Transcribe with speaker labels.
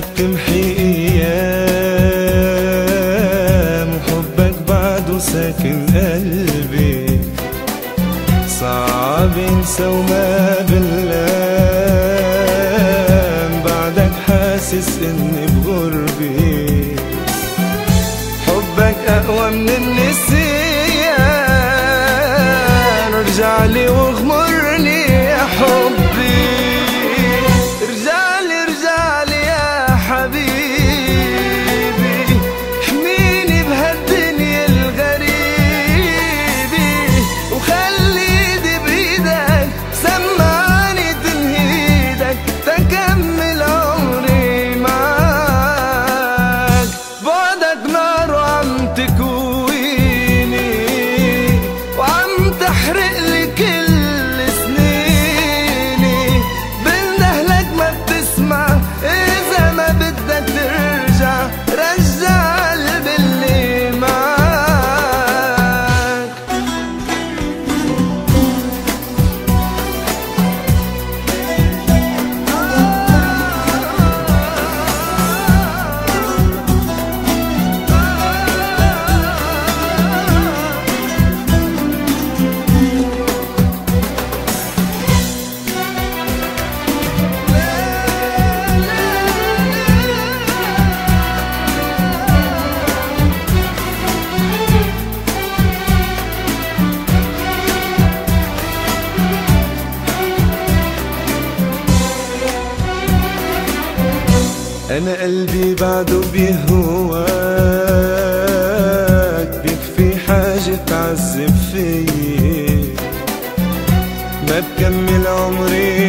Speaker 1: بتمحي ايام وحبك بعده ساكن قلبي، صعب انسى وما بنلام، بعدك حاسس اني بغربي، حبك اقوى من النسيان، ارجعلي واغمرني يا حبي، ارجعلي ارجعلي يا حبيبي، احميني بهالدنيا الغريبة، وخلي ايدي بايدك، سمعني تنهيدك، تكمل عمري معاك، بعدك نار وعم تكويني، وعم تحرق لي كل سنيني، بندهلك ما بتسمع، إذا ما بدك ترجع، رجع قلبي اللي معاك. أنا قلبي بعده بيهواك، بيكفي حاجة تعذب فيي، ما بكمل عمري